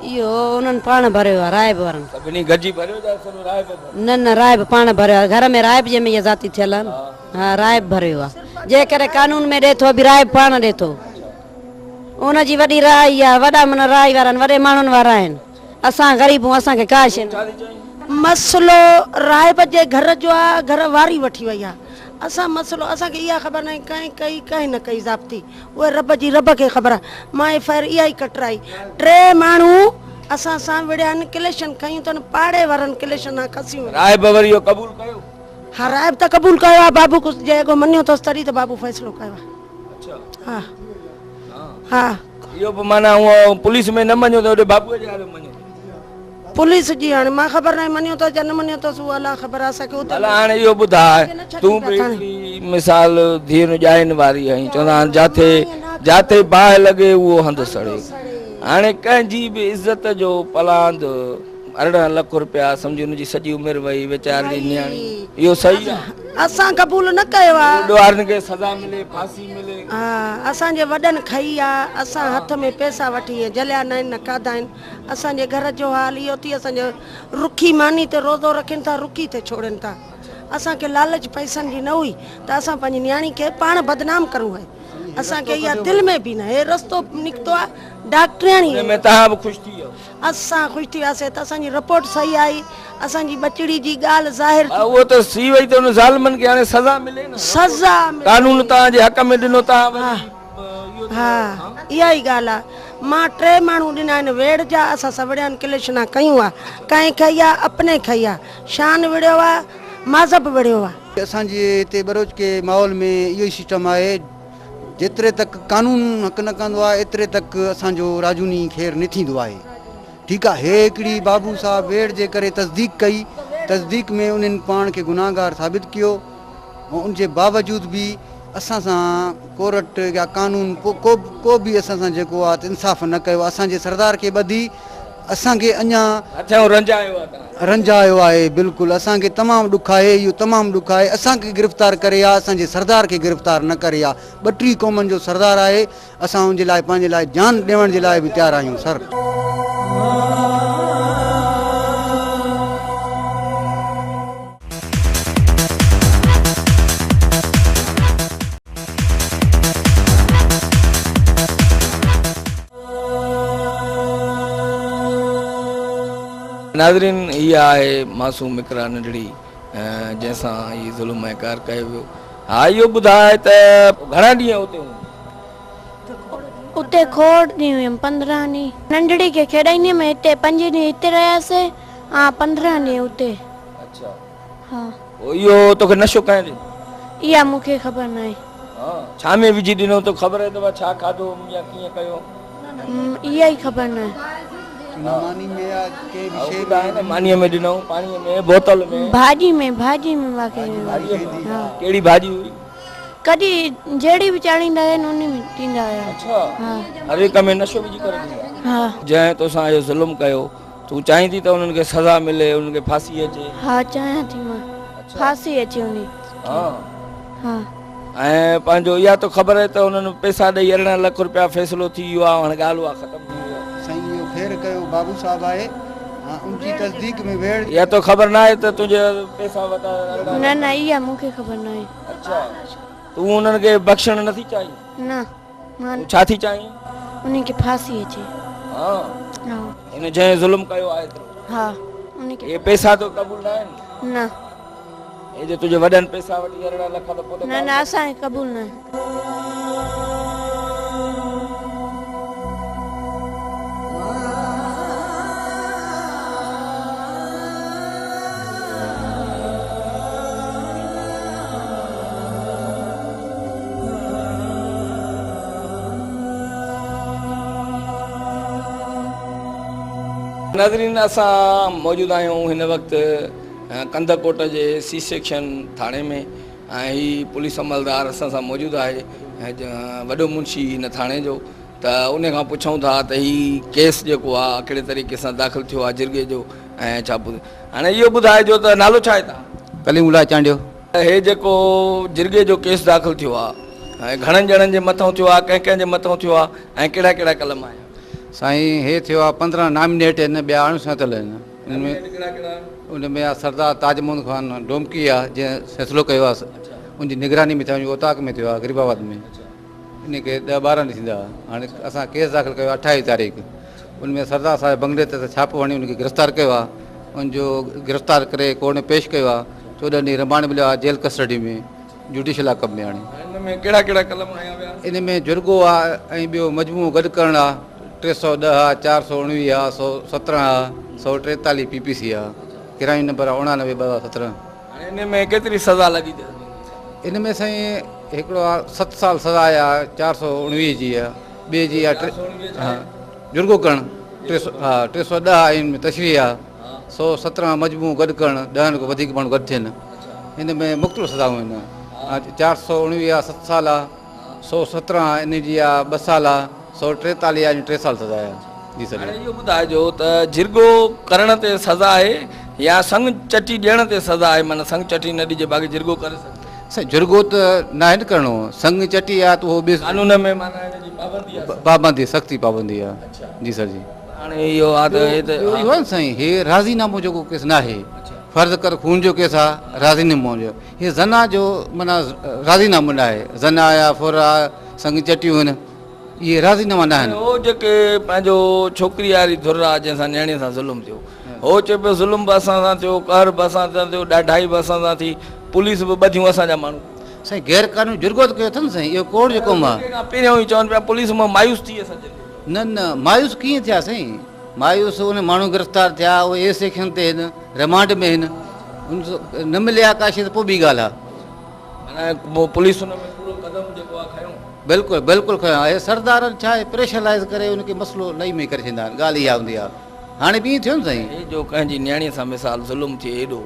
اهو انهن پاڻ ڀريو آهي راهب وارن. سڀني گڏجي ڀريو يا صرف راهب ڀريو؟ نه نه راهب پاڻ ڀريو آهي گهر ۾ راهب جي ۾ اها ذاتي ٿيل آهي نه ها راهب ڀريو آهي جيڪڏهن قانون ۾ ڏي ٿو به راهب پاڻ ڏي ٿو ان جي وڏي رهائي آهي وڏا معنيٰ رهائي وارا آهن وڏي ماڻهن وارا آهن. اسان غريب هون اسان کي ڪا شي نه. مسئلو راهب جي گهر جو آ گهر واري وٺي وئي آ اسان مسئلو اسان کي اها خبر ناهي ڪنهن ڪئي ڪنهن نه ڪئي ضابطي، اها رب جي رب کي خبر آهي. مان ايف I R اها ئي ڪٽرائي. ٽي ماڻهو اسان سان وڙهيا آهن، ڪليشن کنيون اٿن، پاڙي وارن ڪليشن کسيون. راهب وري اهو قبول ڪيو؟ ها راهب ته قبول ڪيو آهي، بابو جي اڳو مڃيو اٿس تڏهن ته بابو فيصلو ڪيو آهي. اڇا. ها ها. اهو به معنيٰ هونء پوليس ۾ نه مڃيو ته هوڏي بابوء جي آڏو مڃيو. پوليس جي هاڻي مان خبر ناهي مڃيو اٿس يا نه مڃيو اٿس، اهو الله خبر آهي اسان کي. اتي ڀلا هاڻي اهو ٻڌاء، تون به هڪڙي مثال ڌيئن ڄائن واري آهين، چوندا آهن جاٿي جاٿي باهه لڳي اهو هنڌ سڙي. هاڻي ڪنهن جي به عزت جو پلاند 18 لک روپيا سمجهه ان جي سڄي عمر وئي ويچاري جي نياڻي، اهو صحيح آهي؟ اسان قبول نه ڪيو آهي. ڏوهارين کي سزا ملي، ڦاسي ملي. ها اسان جي وڏن کئي آ، اسان هٿ ۾ پئسا وٺي ائين جهليا نه آهن نه کاڌا آهن. اسان جي گهر جو حال اهو ٿي، اسان جو رکي ماني تي روزو رکين ٿا، رکي تي ڇوڙين ٿا. اسان کي لالچ پئسن جي نه هئي ته اسان پنهنجي نياڻي کي پاڻ بدنام ڪرون. هي اسان کي اها دل ۾ به نه. هي رستو نڪتو آ ڊاڪٽرياڻي. ان ۾ توهان به خوش ٿي ويو؟ اسان خوش ٿي وياسين ته اسان جي رپورٽ صحيح آئي، اسان جي ٻچڙي جي ڳالهه ظاهر ٿي. اهو ته سي وئي ته ان ظالمن کي هاڻي سزا ملي نه. سزا ملي. قانون توهان جي حق ۾ ڏنو، توهان وري اهو ته. ها اها ئي ڳالهه آ. مان ٽي ماڻهو ڏنا آهن ويڙهه جا، اسان سوڙيان ڪلشنا ڪيون آ، ڪنهن کئي آ، اپني کئي آ، شان وڙهيو آ، ماذب وڙهيو آ. اسان جي هتي ٻروچڪي ماحول ۾ اهو ئي سسٽم آهي، جيتري تڪ قانون حق نه ڪندو آهي ايتري تڪ اسان جو راجوني خير نه ٿيندو آهي. ٺيڪ آهي، هي هڪڙي بابو صاحب ويڙهه جي ڪري تصديق ڪئي، تصديق ۾ انهن پاڻ کي گناهگار ثابت ڪيو ۽ ان جي باوجود به اسان سان ڪورٽ يا قانون ڪو به اسان سان جيڪو آهي ته انصاف نه ڪيو. اسان جي سردار کي ٻڌي اسان کي اڃا هٿيون رنجايو آهي توهان. رنجايو آهي بلڪل اسان کي تمام ڏک آهي اهو تمام ڏک آهي اسان کي گرفتار ڪري ها اسان جي سردار کي گرفتار نه ڪري ها 32 قومن جو سردار آهي اسان ان جي لاء پنهنجي لاء جان ڏيڻ جي لاء به تيار آهيون سر. ناظرين هي آهي معصوم اقرا ننڍڙي جنهن سان هي ظلم ۽ قهر ڪيو ويو. ها اهو ٻڌاء ته گهڻا ڏينهن اتي هوندي؟ اتي کوڙ ڏينهن هيم، 15 ڏينهن. ننڍڙي کي کيڏائيندي هيم هتي، 5 ڏينهن هتي رهياسي ها 15 ڏينهن اتي. اڇا. ها. پوء اهو توکي نشو ڪنهن ڏنو؟ اها مون کي خبر ناهي. ها ڇا ۾ وجهي ڏنو توکي خبر آهي ته مان ڇا کاڌو هوم يا ڪيئن ڪيو؟ اها ئي خبر ناهي. ماني ۾ يا ڪنهن به شيء ۾. مانيء ۾ ڏنو، پاڻيء ۾، بوتل ۾. ڀاڄي ۾، ڀاڄي ۾ واقعي. ڀاڄيء ۾؟ ڪهڙي ڀاڄي هئي؟ ڪڏهن جهڙي به چاڙهيندا هيا ان ۾ ڏيندا هيا. اڇا. ها. هر هڪ ۾ نشو وجهي ڪري ڏيندا. ها. جنهن توسان اهو ظلم ڪيو، تون چاهين ٿي ته انهن کي سزا ملي، انهن کي ڦاسي اچي؟ ها چاهيان ٿي مان ڦاسي اچي انهي کي. ها. ها. ۽ پنهنجو اها تو خبر آهي ته انهن پئسا ڏئي 18 لک روپيا فيصلو ٿي ويو آهي، هاڻي ڳالهه اها ختم ٿي وئي آهي. سائين اهو خير ڪيو بابو صاحب آهي ان جي تصديق ۾ ويڙهه. اها تو خبر نه آهي ته تنهنجي پئسا ورتا 18 نه نه اها مون کي خبر نه آهي. اڇا تون انهن کي بخشڻ نه ٿي چاهين؟ نه مان. تون ڇا ٿي چاهين؟ انهن کي ڦاسي اچي. ها. ها. هن جنهن ظلم ڪيو آهي ايترو. ها ان کي. اهي پئسا تو قبول نه آهن؟ نه. هي جي تنهنجي وڏن پئسا وٺي 18 لک ته پوء ته. نه نه اسان کي قبول نه آهن. ناظرين اسان موجود آهيون هن وقت ڪنڌڪوٽ جي سي سيڪشن ٿاڻي ۾ ۽ هي پوليس عملدار اسان سان موجود آهي وڏو منشي هن ٿاڻي جو ته ان کان پڇون ٿا ته هي ڪيس جيڪو آهي ڪهڙي طريقي سان داخل ٿيو آهي جرڳي جو ۽ ڇا هاڻي اهو ٻڌائجو ته نالو ڇا آهي توهان جو؟ ڪليم الله چانڊيو. هي جيڪو جرڳي جو ڪيس داخل ٿيو آهي ۽ گهڻن ڄڻن جي مٿئون ٿيو آهي ڪنهن ڪنهن جي مٿئون ٿيو آهي ۽ ڪهڙا ڪهڙا قلم آيا؟ سائين هي ٿيو آهي 15 نامينيٽ آهن ٻيا اڻ سڃاتل آهن ان ۾ ان ۾ آهي سردار تاج محمد خان ڊومڪي آهي جنهن فيصلو ڪيو آهي ان جي نگراني ۾ ٿيو آهي اوطاق ۾ ٿيو آهي غريب آباد ۾ ان کي 10 12 ڏينهن ٿيندا هاڻي اسان ڪيس داخل ڪيو آهي 28 تاريخ ان ۾ سردار صاحب بنگلي تي ڇاپو هڻي ان کي گرفتار ڪيو آهي ان جو گرفتار ڪري ڪورٽ ۾ پيش ڪيو آهي 14 ڏينهن رمانڊ مليو آهي jail custody ۾ judicial lock up ۾ هاڻي. ان ۾ ڪهڙا ڪهڙا قلم هنيا ويا؟ ان ۾ جرڳو آ ۽ ٻيو مجموعو گڏ ڪرڻ آ، 310 آ، 419 آ، 117 آ، 143 پي پي سي آ، ڪرائيم نمبر آ 89 2017. هاڻي ان ۾ ڪيتري سزا لڳي ٿي سگهي؟ ان ۾ سائين هڪڙو آ 7 سال سزا آ 419 جي آ، ٻئي جي آ ها جرڳو ڪرڻ ها 310 آ، ان ۾ تشريح آ، 117 مجموعو گڏ ڪرڻ، 10 کان وڌيڪ ماڻهو گڏ ٿين، ان ۾ مختلف سزائون آهن. 419 آ 7 سال آ، 117 آ ان جي آ 2 سال آ، 143 آ ان 3 سال سزا آ. جي سر. هاڻي اهو ٻڌائجو ته جرڳو ڪرڻ تي سزا آهي يا سڱ چٽي ڏيڻ تي سزا آهي؟ معنيٰ سڱ چٽي نه ڏجي باقي جرڳو ڪري سگهجي. سائين جرڳو ته ناهي نه ڪرڻو، سڱ چٽي آ ته اهو ٻي قانون ۾ معنيٰ ان جي پابندي آ. پابندي سختي پابندي آ. جي سر جي. هاڻي اهو آ ته هي ته اهو آ نه سائين هي راضي نامو جيڪو ڪيس ناهي، فرض ڪر خون جو ڪيس آ راضي نامو جو، هي زنا جو معنيٰ راضي نامو ناهي، زنا آ ڦر آ سڱ چٽيون آهن اهي راضي ناما ناهن. هو جيڪي پنهنجو ڇوڪري واري ڌر آ جنهن سان نياڻي سان ظلم ٿيو، هو چئي پيو ظلم به اسان سان ٿيو، قهر به اسان سان ٿيو، ڏاڍائي به اسان سان ٿي، پوليس به ٻڌيون اسان جا ماڻهو. سائين غير قانوني جرڳو ته ڪيو اٿن سائين، اهو ڪوڙ جو ڪم آ. پهريون ئي چون پيا پوليس مان مايوس ٿي اسان جرڳو ڪيو. نه نه مايوس ڪيئن ٿيا سائين، مايوس ان ماڻهو گرفتار ٿيا، اهي اي سيڪشن تي هن رمانڊ ۾ هن، ان نه ملي ها ڪا شي ته پوء ٻي ڳالهه آ. معنيٰ پوليس ان ۾ پورو قدم جيڪو آ کنيو. بلڪل بلڪل کنيو آهي. سردارن ڇا آهي پريشرلائز ڪري ان کي مسئلو لئي ۾ ڪري ڇڏيندا آهن، ڳالهه اها هوندي آهي. هاڻي به ائين ٿيو نه سائين. هي جو ڪنهن جي نياڻيء سان مثال ظلم ٿئي ايڏو،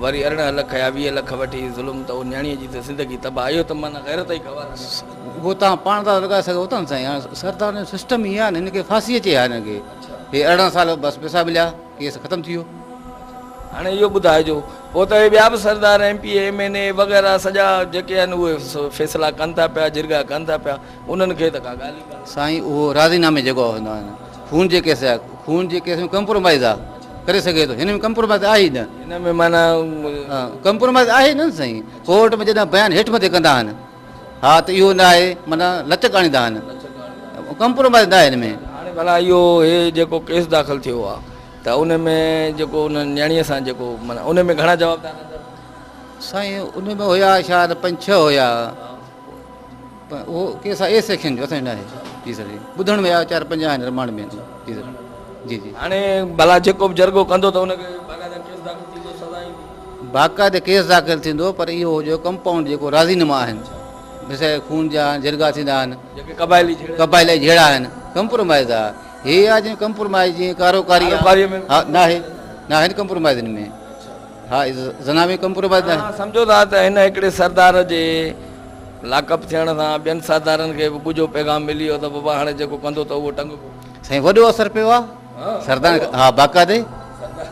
وري 18 لک يا 20 لک وٺي ظلم ته اهو نياڻيء جي ته زندگي تباهه، اهو ته معنيٰ غيرت ئي گوارا نه ڪندي. اهو توهان پاڻ ٿا لڳائي سگهو ٿا نه سائين. هاڻي سردارن جو سسٽم ئي آهي نه، هن کي ڦاسي اچي ها هن کي. هي 18 سال بس پئسا مليا، ڪيس ختم ٿي ويو. هاڻي اهو ٻڌائجو پوء ته اهي ٻيا به سردار ايم پي اي، ايم اين اي وغيره سڄا جيڪي آهن اهي فيصلا ڪن ٿا پيا، جرڳا ڪن ٿا پيا، انهن کي ته ڪا ڳالهه ئي ڪانهي. سائين اهو راضي نامي جيڪو هوندو آهي نه خون جي ڪيس آهي، خون جي ڪيس ۾ ڪمپرومائز آهي ڪري سگهي ٿو، هن ۾ ڪمپرومائز آهي ئي نه. هن ۾ معنيٰ ڪمپرومائز آهي ئي نه سائين، ڪورٽ ۾ جڏهن بيان هيٺ مٿي ڪندا آهن ها ته اهو نه آهي معنيٰ لچڪ آڻيندا آهن، ڪمپرومائز نه آهي هن ۾. هاڻي ڀلا اهو هي جيڪو ڪيس داخل ٿيو آهي ته ان ۾ جيڪو ان نياڻيء سان جيڪو معنيٰ ان ۾ گهڻا جوابدار اندر؟ سائين ان ۾ هيا شايد 5 6 هيا، اهو ڪيس آهي اي سيڪشن جو اسان جو ناهي. جي سر جي ٻڌڻ ۾ آيو 4 5 آهن رمانڊ ۾ جي سر جي جي. هاڻي ڀلا جيڪو به جرڳو ڪندو ته ان کي باقاعده ڪيس داخل ٿيندو سزا ايندي؟ باقاعده ڪيس داخل ٿيندو پر اهو جو ڪمپائونڊ جيڪو راضي نما آهن مثال خون جا جرڳا ٿيندا آهن جيڪي قبائلي جهيڙا قبائلي جهيڙا آهن ڪمپرومائز آهي هي آهي جيئن ڪمپرومائز جيئن ڪارو ڪاري آهي ها ناهي ناهي نه ڪمپرومائز هن ۾ ها زنا ۾ ڪمپرومائز ناهي. توهان سمجهو ٿا ته هن هڪڙي سردار جي لاڪ اپ ٿيڻ سان ٻين سردارن کي به ڳجهو پيغام ملي ويو ته بابا هاڻي جيڪو ڪندو ته اهو ٽنگبو. سائين وڏو اثر پيو آ سردارن کي ها باقاعدي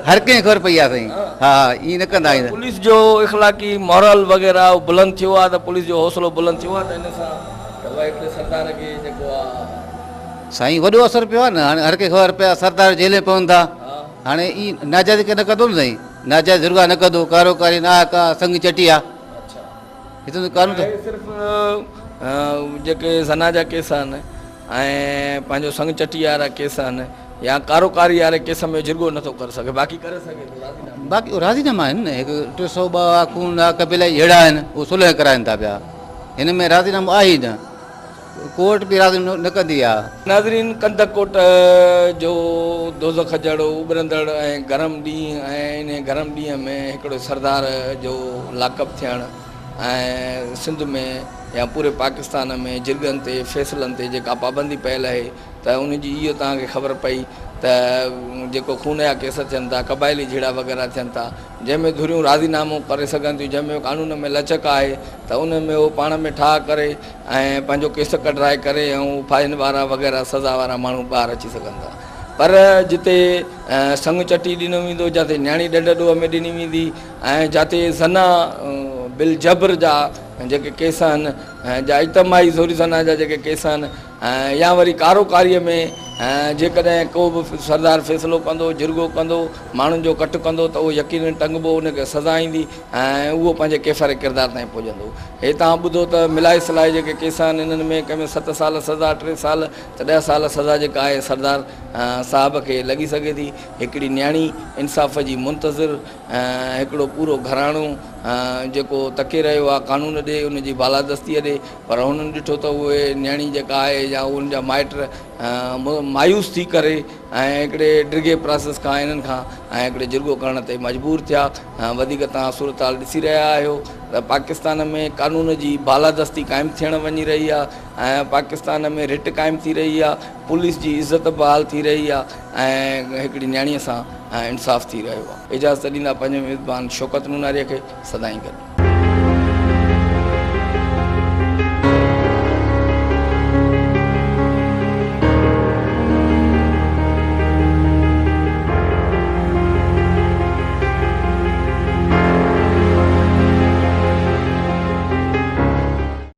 هر ڪنهن کي خبر پئي آ سائين ها ها ائين نه ڪندا آهن. پوليس جو اخلاقي مورل وغيره بلند ٿيو آ ته پوليس جو حوصلو بلند ٿيو آ ته ان سان ته اها هڪڙي سردار کي جيڪو آ. سائين وڏو اثر پيو آ نه هاڻي هر ڪنهن کي خبر پئي آ سردار جيل ۾ پون ٿا هاڻي ائين ناجائز ڪي نه ڪندو نه سائين ناجائز جرڳا نه ڪندو ڪارو ڪاري نه آ ڪا سنگ چٽي آ. هتي ته قانون ته. اهي صرف جيڪي زنا جا ڪيس آهن ۽ پنهنجو سڱ چٽي وارا ڪيس آهن يا ڪارو ڪاري واري ڪيس ۾ جرڳو نٿو ڪري سگهي باقي ڪري سگهي ٿو راضي نامو. باقي اهي راضي ناما آهن نه هڪ 302 آ خون آ قبيلائي جهيڙا آهن اهي صلح ڪرائن ٿا پيا هن ۾ راضي نامو آهي ئي نه ڪورٽ به راضي نه ڪندي آ. ناظرين ڪنڌڪوٽ جو دوزخ جهڙو اٻرندڙ ۽ گرم ڏينهن ۽ انهي گرم ڏينهن ۾ هڪڙو سردار جو لاڪ اپ ٿيڻ ۽ سنڌ ۾ يا پوري پاڪستان ۾ جرڳن تي فيصلن تي جيڪا پابندي پيل اهي ته ان جي اهو توهان کي خبر پئي ته جيڪو خون جا ڪيس ٿين ٿا قبائلي جهيڙا وغيره ٿين ٿا جنهن ۾ ڌريون راضي نامو ڪري سگهن ٿيون جنهن ۾ قانون ۾ لچڪ آهي ته ان ۾ هو پاڻ ۾ ٺاهه ڪري ۽ پنهنجو ڪيس ڪڍرائي ڪري ۽ ڦاهين وارا وغيره سزا وارا ماڻهو ٻاهر اچي سگهن ٿا پر جتي سڱ چٽي ڏنو ويندو جتي نياڻي ڏڍ ڏوهه ۾ ڏني ويندي ۽ جتي زنا بالجبر جا جيڪي ڪيس آهن جا اجتماعي زوري زنا جا جيڪي ڪيس آهن يا وري ڪارو ڪاريء ۾ جيڪڏهن ڪو به سردار فيصلو ڪندو، جرڳو ڪندو، ماڻهن جو ڪٺ ڪندو ته اهو يقينن ٽنگبو، ان کي سزا ايندي ۽ اهو پنهنجي ڪيفر ڪردار تائين پڄندو. هي توهان ٻڌو ته ملائي سلائي جيڪي ڪيس آهن انهن ۾ ڪنهن ۾ ست سال سزا، ٽي سال ته ڏهه سال سزا جيڪا آهي سردار صاحب کي لڳي سگهي ٿي. هڪڙي نياڻي انصاف جي منتظر هڪڙو پورو گهراڻو جيڪو تڪي رهيو آهي قانون ڏي، ان جي بالادستيء ڏي، پر هنن ڏٺو ته اهي نياڻي جيڪا آهي يا ان جا مائٽ مايوس ٿي ڪري ۽ هڪڙي ڊگهي پراسيس کان انهن کان ۽ هڪڙي جرڳو ڪرڻ تي مجبور ٿيا. وڌيڪ توهان صورتحال ڏسي رهيا آهيو ته پاڪستان ۾ قانون جي بالادستي قائم ٿيڻ وڃي رهي آهي ۽ پاڪستان ۾ رٽ قائم ٿي رهي آهي، پوليس جي عزت بحال ٿي رهي آهي ۽ هڪڙي نياڻي سان انصاف ٿي رهيو آهي. اجازت ڏيندا پنهنجي ميزبان شوڪت نوناري کي سدائين گڏ.